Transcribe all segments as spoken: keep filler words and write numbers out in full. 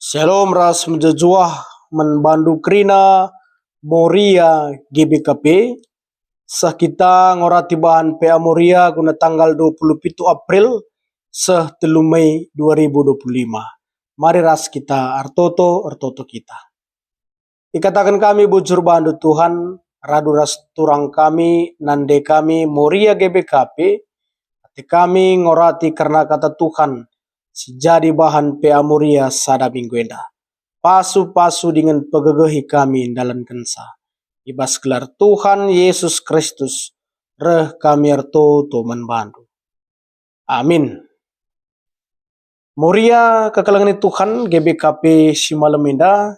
Shalom ras mejuah-juah man bandu kerina Moria G B K P. Seh kita ngorati bahan P A Moria guna tanggal dua puluh pitu April seh telu Mei dua ribu dua puluh lima. Mari ras kita ertoto, ertoto kita. Ikataken kami bujur bandu Tuhan, radu ras turang kami, nande kami Moria G B K P, ate kami ngorati kerna kata Tuhan, si jadi bahan P A Moria sada minggu enda. Pasu-pasu dingen pegegehi kami ndalankenca. I bas gelar Tuhan Yesus Kristus, reh kami ertoto man bandu. Amin. Moria kekelengen Tuhan, G B K P si malem enda,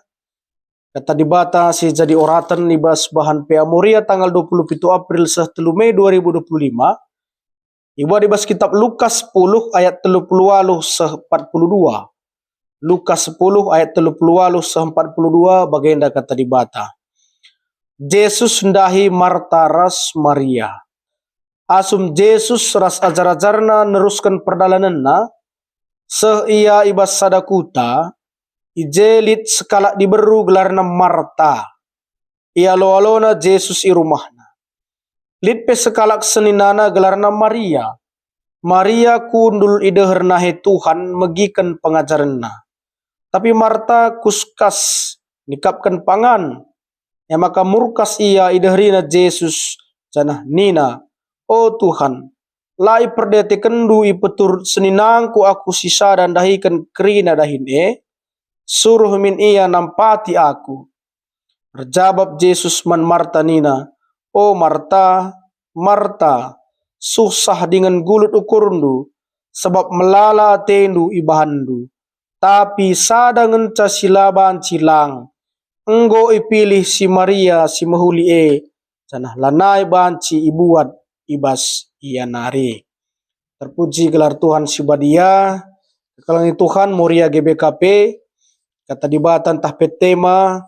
kata Dibata si jadi oraten i bas bahan P A Moria tanggal dua puluh pitu April seh telu Mei dua ribu dua puluh lima, ibuat i bas kitab Lukas sepuluh ayat telu puluh waluh seh empat puluh dua. Lukas sepuluh ayat telu puluh waluh seh empat puluh dua, bagenda kata Dibata. Jesus ndahi Marta ras Maria. Asum Jesus ras ajar-ajarNa nerusken perdalanenNa, seh Ia i bas sada kuta, i je lit sekalak diberu gelarna Marta. Ialo-alona Jesus i rumahna. Lit pe sekalak seninana gelarna Maria. Maria kundul i deher nahe Tuhan megiken pengajarenNa. Tapi Marta kuskas nikapken pangan. E maka murkas ia i deherina Jesus, janah nina, "O Tuhan, la iperdiatekenNdu ipeturut seninangku aku si sada ndahiken kerina dahin e? Suruh min ia nampati aku." Erjabap Jesus man Marta nina, "O Marta, Marta, susah dingen gulut ukurndu, sabap melala atendu ibahanndu. Tapi sada ngenca si la banci lang. Enggo ipilih si Maria si mehuli e, janah lanai banci ibuat i bas ia nari." Terpuji gelar Tuhan si badia, kekelengen Tuhan, Moria G B K P, kata Dibata ntah pe tema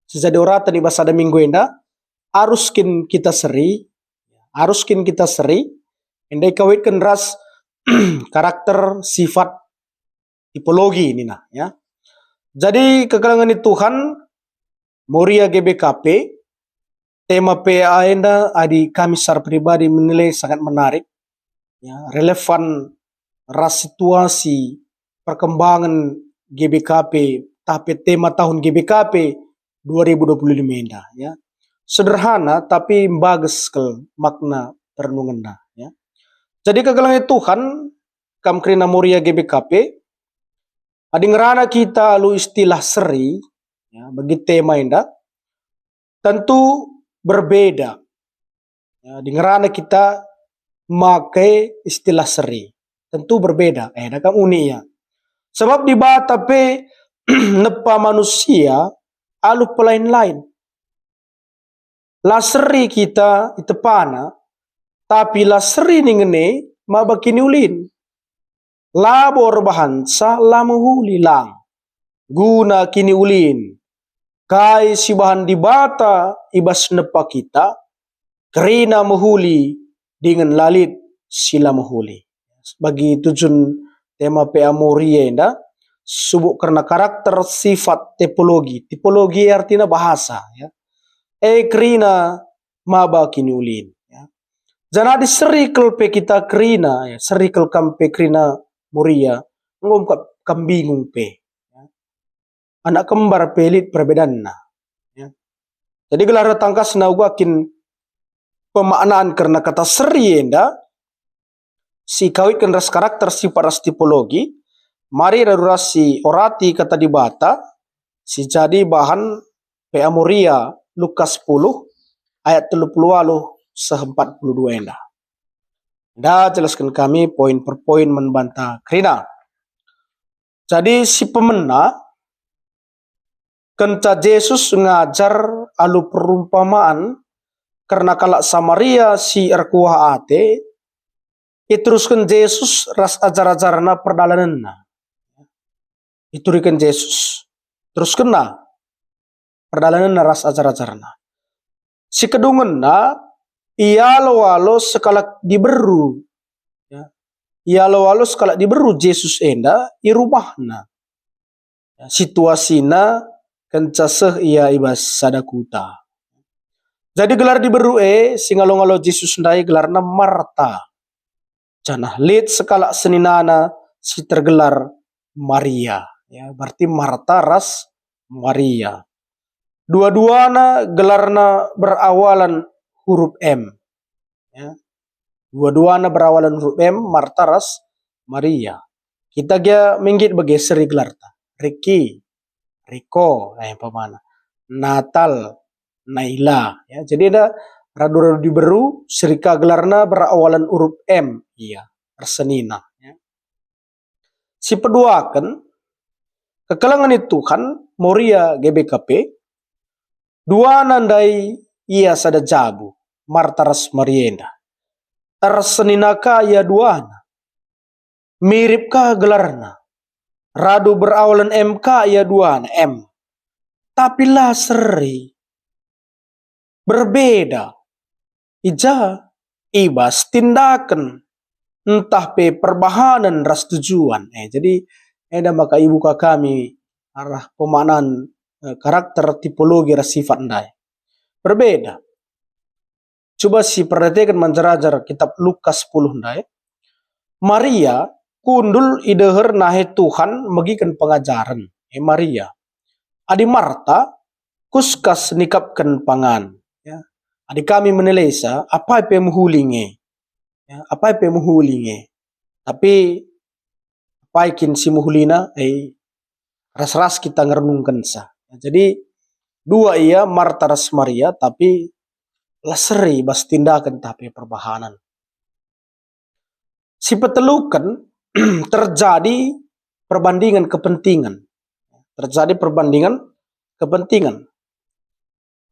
si jadi oraten i bas sada minggu enda, arus kin kita seri, arus kin kita seri, enda ikawitken ras karakter, sifat, tipologi nina, ya. Jadi kekelengen Tuhan, Moria G B K P, tema P A enda adi kami secara pribadi menilai sangat menarik, ya, relevan ras situasi perkembangan G B K P, tapi tema tahun G B K P dua ribu dua puluh lima enda, ya. Sederhana tapi mbages kal makna perenungenna, ya. Jadi kekelengen Tuhan, kam kerina Moria G B K P, adi ngerana kita alu istilah seri, ya, bagi tema enda, tentu berbeda. Ya, adi ngerana kita make istilah seri, tentu berbeda. Eh, enda kam uni ia. Sebab Dibata pe nepa manusia alu pelain-lain. La seri kita itepana, tapi la seri ningen e maba kiniulin. Labo erbahanca la mehuli lang. Guna kiniulin, kai si bahan Dibata i bas nepa kita, kerina mehuli dingen la lit si la mehuli. Bagi tujun tema P A Moria enda, subuk kerna karakter, sifat, tipologi. Tipologi artina bahasa, ya. E kerina maba kiniulin, ya. Janah adi seri kal pe kita kerina, ya, seri kal kam pe kerina Moria, enggo kam, kam bingung pe, ya. Anak kembar pe lit perbedanna, ya. Jadi gelah tangkasna uga kin pemaknaan kerna kata seri enda, si kawitken ras karakter, sifat ras tipologi, mari radu ras si orati kata Dibata, si jadi bahan P A Moria, Lukas sepuluh ayat telu puluh waluh seh empat puluh dua enda. Enda jelasken kami poin per poin man banta kerina. Jadi si pemena, kenca Jesus ngajar alu perumpamaan kerna kalak Samaria si erkuah ate, iterusken Jesus ras ajar-ajarNa perdalanenNa. Ituriken Jesus, teruskenNa perdalanenNa ras ajar-ajarNa. Si kedungenna, ialo-alo sekalak diberu, ya. Ialo-alo sekalak diberu Jesus enda i rumahna. Situasina kenca seh ia i bas sada kuta. Jadi gelar diberu e si ngalo-ngalo Jesus ndai gelarna Marta. Janah lit sekalak seninana si tergelar Maria. Ya, berarti Marta ras Maria. Dua-duana gelarna berawalan huruf M. Ya. Dua-duana berawalan huruf M, Marta ras Maria. Kita gia menggit bage seri gelarta. Riki, Riko, eh, umpamana. Natal, Naila. Ya, jadi ada radu-radu diberu, seri ka gelarna berawalan huruf M. Ia, ersenina. Ya. Si peduaken, kekelengen ni Tuhan, Moria G B K P, duana ndai ia sada jabu, Marta ras Maria enda. Ersenina ka ia duana. Mirip ka gelarna. Radu berawalan M ka ia duana, M. Tapi la seri. Berbeda. I ja? I bas tindaken, ntah pe perbahanen ras tujuan. Eh, jadi, enda maka ibuka kami arah pemaknaan, eh, karakter, tipologi ras sifat ndai. Berbeda. Coba si perhatikan man jerajar kitab Lukas sepuluh ndai. Maria kundul i deher nahe Tuhan megiken pengajaren. Eh, Maria. Adi Marta, kuskas nikapken pangan. Ya. Adi kami menelesa, apai pe mehuli nge. Ya, apai pe mehuli nge. Tapi apai kin si mehulina, eh, ras-ras kita ngerenungkensa. Jadi, dua ia, Marta ras Maria, tapi la seri bas tindaken tah pe perbahanen. Si peteluken, terjadi perbandingan kepentingan. Terjadi perbandingan kepentingan.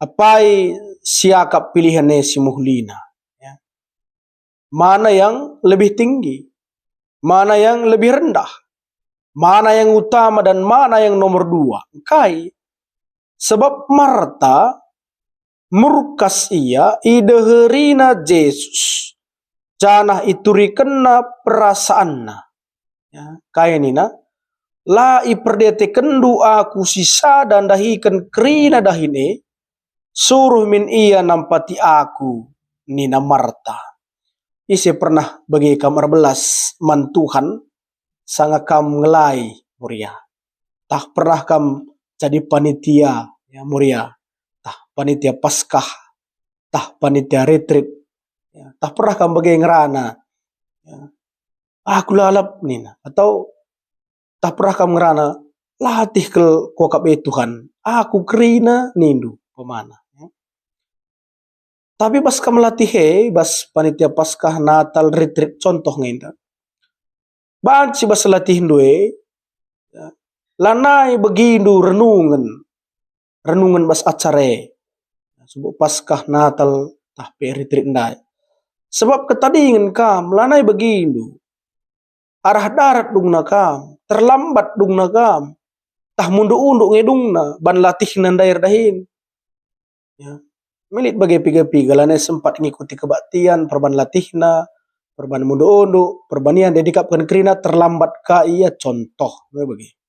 Apai siakap pilihen e si mehulina? Ya. Mana yang lebih tinggi? Mana yang lebih rendah? Mana yang utama dan mana yang nomor dua? Engkai? Sebab Marta murkas ia ideherina Jesus, janah iturikenna perasaanna. Ya, kai nina? La iperdiatekenndu aku sisada ndahiken kerina dahin e, suruh min ia nampati aku, nina Marta. Ise pernah bage kam erbelas man Tuhan sanga kam ngelai Moria? Tah pernah kam jadi panitia, ya, Moria? Tah panitia Paskah, tah panitia retreat, ya, tah pernah kam bage ngerana, ya, "Aku lalap," nina, atau tah pernah kam ngerana, "Latih kal kuakap e Tuhan, aku kerina," nindu, umpamana, ya. Tapi bas kam latih e, bas panitia Paskah, Natal, retreat, contoh nge enda. Banci bas latihndu e, ya, lanai begindu renungen, renungen bas acara e. Subuk Paskah, Natal, tah pe retreat ndai. Sebab ketadingen kam, lanai begindu. Arah darat dungna kam, terlambat dungna kam, tah munduk-unduk nge dungna ban latihna ndai erdahin. Ya. Melit bage piga-piga, lanai sempat ngikuti kebaktian, perban latihna, perban munduk-unduk, perban ia ndai ikapken kerina, terlambat ka ia, contoh, bage.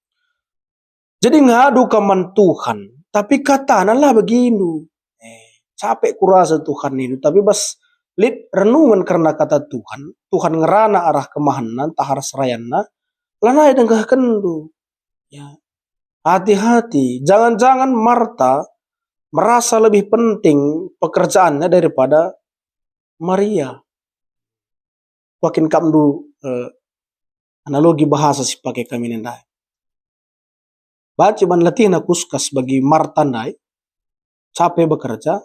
Jadi ngadu kam man Tuhan, tapi katana la begindu. Eh, capek kurasa Tuhan nindu, tapi bas lit renungen kerna kata Tuhan, Tuhan ngerana arah kemahenna, ntah arah serayanna, lanai dengkehkenndu. Ya. Hati-hati, jangan-jangan Marta merasa lebih penting pekerjaannya daripada Maria. Kuakin kapndu, eh, analogi bahasa si pake kami ndai. Banci man latihna kuskas bagi Marta ndai, capek bekerja,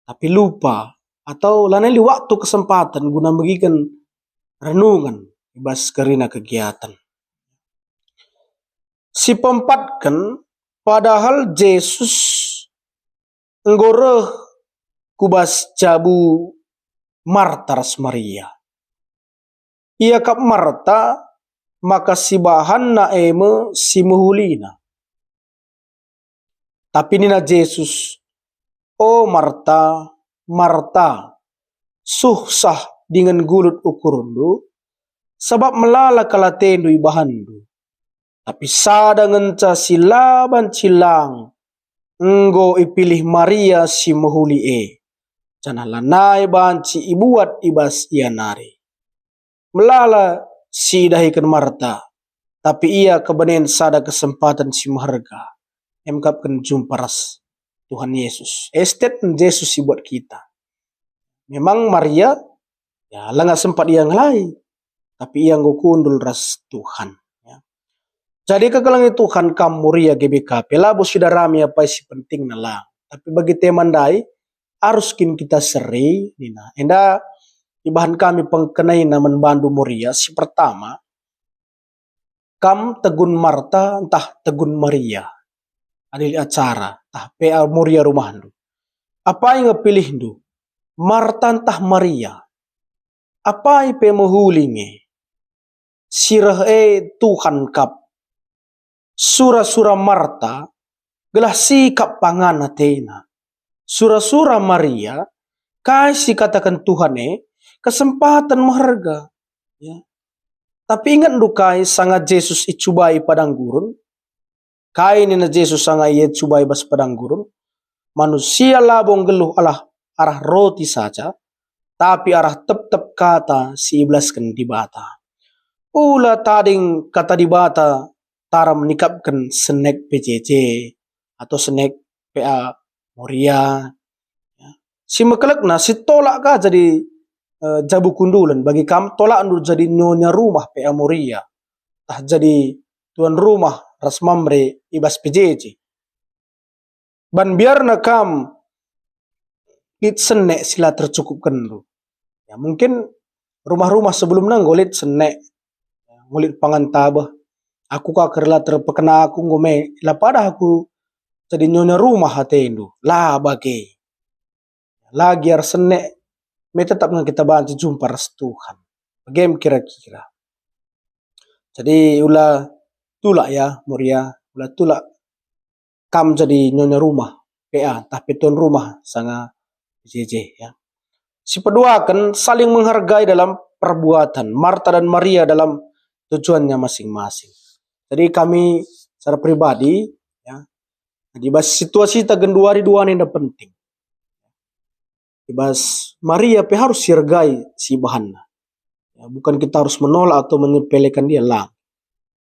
tapi lupa atau lanai lit waktu kesempatan guna megiken renungen i bas kerina kegiatan. Si peempatken, padahal Jesus enggo reh ku bas jabu Marta ras Maria. Iakap Marta maka si bahanna e me si mehulina. Tapi nina Jesus, "O Marta, Marta, suhsah dingen gulut ukurndu, sabap melala kal atendu ibahanndu. Tapi sada ngenca si la banci lang enggo ipilih Maria si mehuli e, janah lanai banci ibuat i bas ia nari. Melala si idahiken Marta, tapi ia kebenen sada kesempaten si meherga, emkapken jumpa ras Tuhan Yesus. Estet Jesus si buat kita. Memang Maria, ya, langa sempat ia ngelai, tapi ia enggo kundul ras Tuhan, ya. Jadi kekelengen Tuhan, kam Moria G B K P, labo sidarami apai si pentingna lang. Tapi bagi tema ndai, arus kin kita seri, nina. Enda ibahan kami pengkenaina man bandu Moria. Si pertama, kam tegun Marta ntah tegun Maria? Adi lit acara, ntah pe Moria rumahndu. Apai nge pilihndu? Marta ntah Maria? Apai pe mehuli nge? Si reh e Tuhan kap. Sura-sura Marta gelah sikap pangan atena. Sura-sura Maria, kai si kataken Tuhan e, kesempaten meherga. Ya. Tapi ingetndu kai sanga Jesus icubai padang gurun? Kai nina Jesus sanga ia icubai bas padang gurun? Manusia labo nggeluh alah arah roti saja, tapi arah tep-tep kata si ibelasken Dibata. Ula tading kata Dibata taram nikapken senek P J J atau senek P A Moria. Ya. Si mekelekna, si tolak ka jadi, eh, jabu kundulen bagi kam, tolakndu jadi nyonya rumah P A Moria, tah jadi tuan rumah ras Mamre i bas P J J. Ban biarna kam lit senek si la tercukupkenndu. Ya, mungkin rumah-rumah sebelumna enggo lit senek, enggo lit pangan tabeh. Aku ka kerina terpekena aku enggo me, la padah aku jadi nyonya rumah atendu. La bage. La giar senek me tetap nge kita banci jumpa ras Tuhan. Bage me kira-kira. Jadi ula tulak ya, Moria, ula tulak kam jadi nyonya rumah P A, ntah pe tuan rumah sanga P J J, ya. Si peduaken, saling menghargai dalam perbuatan, Marta dan Maria dalam tujuannya masing-masing. Jadi kami secara pribadi, ya, di bas situasi ta genduari dua enda penting. I bas Maria pe harus siregai si ibahanna. Ya, bukan kita harus menolak atau menyepelekan dia, lang.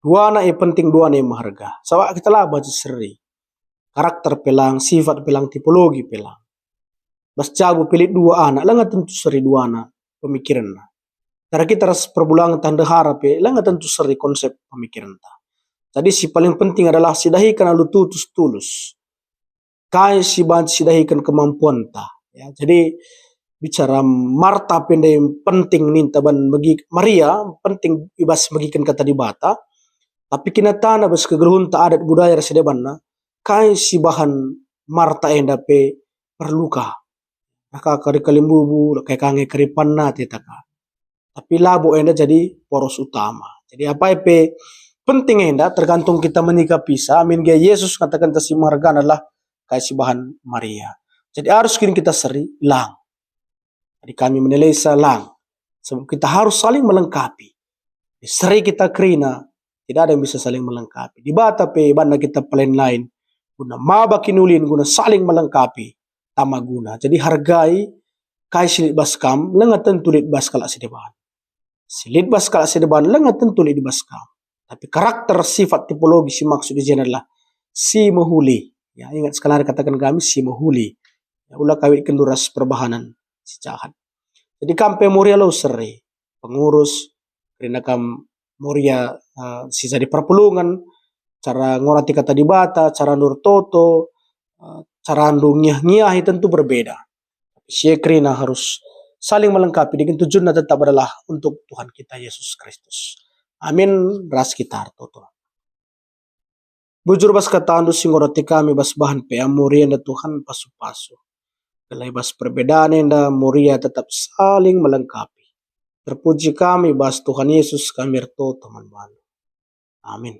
Duana e penting, duana e meherga. Sabap kita la banci seri. Karakter pe lang, sifat pe lang, tipologi pe lang. Bas jabu pe lit dua anak, langa tentu seri duana pemikiranna. Cara kita ras perbulangen tah ndehara pe, langa tentu seri konsep pemikiranta. Jadi si paling penting adalah sidahiken alu tutus tulus. Kai si banci sidahiken kemampuanta. Ya, jadi bicara Marta pe ndai penting ninta ban megi, Maria penting i bas megiken kata Dibata, tapi kinatana bas kegeluhenta, adat budaya ras debanna, kai si bahan Marta enda pe perlu ka. Dah ka kari kalimbubu, kai ka nge kari panna, teta ka. Tapi labo enda jadi poros utama. Jadi apai pe penting enda tergantung kita menyikapisa, amin gia Yesus ngataken si meherga adalah kai si bahan Maria. Jadi arus kin kita seri? Lang. Jadi kami menilai sa lang. Sebab kita harus saling melengkapi. Seri kita kerina, tidak ada yang bisa saling melengkapi. Dibata pe banna kita pelain-lain guna maba kinulin, guna saling melengkapi, tama guna. Jadi hargai kai si lit bas kam, langa tentu lit bas kalak si deban. Si lit bas kalak si deban, langa tentu lit bas kam. Tapi karakter, sifat, tipologi si maksud i jenda adalah si mehuli. Ya, ingat sekali kataken kami, si mehuli. Ya, ula kawitken ras perbahanen si jahat. Jadi kam pe Moria lo seri, pengurus, kerina kam Moria, eh, si jadi perpulungen, cara ngorati kata Dibata, cara nurtoto, eh, cara ndu ngiah-ngiahi tentu berbeda. Tapi si e kerina harus saling melengkapi, dingen tujunna tetap adalah untuk Tuhan kita Yesus Kristus. Amin. Ras kita ertoto. Bujur bas katandu si ngorati kami bas bahan P A Moria enda Tuhan, pasu-pasu. Gelah i bas perbedaan enda Moria tetap saling melengkapi. Terpuji kami bas Tuhan Yesus kami ertoto man bandu. Amin.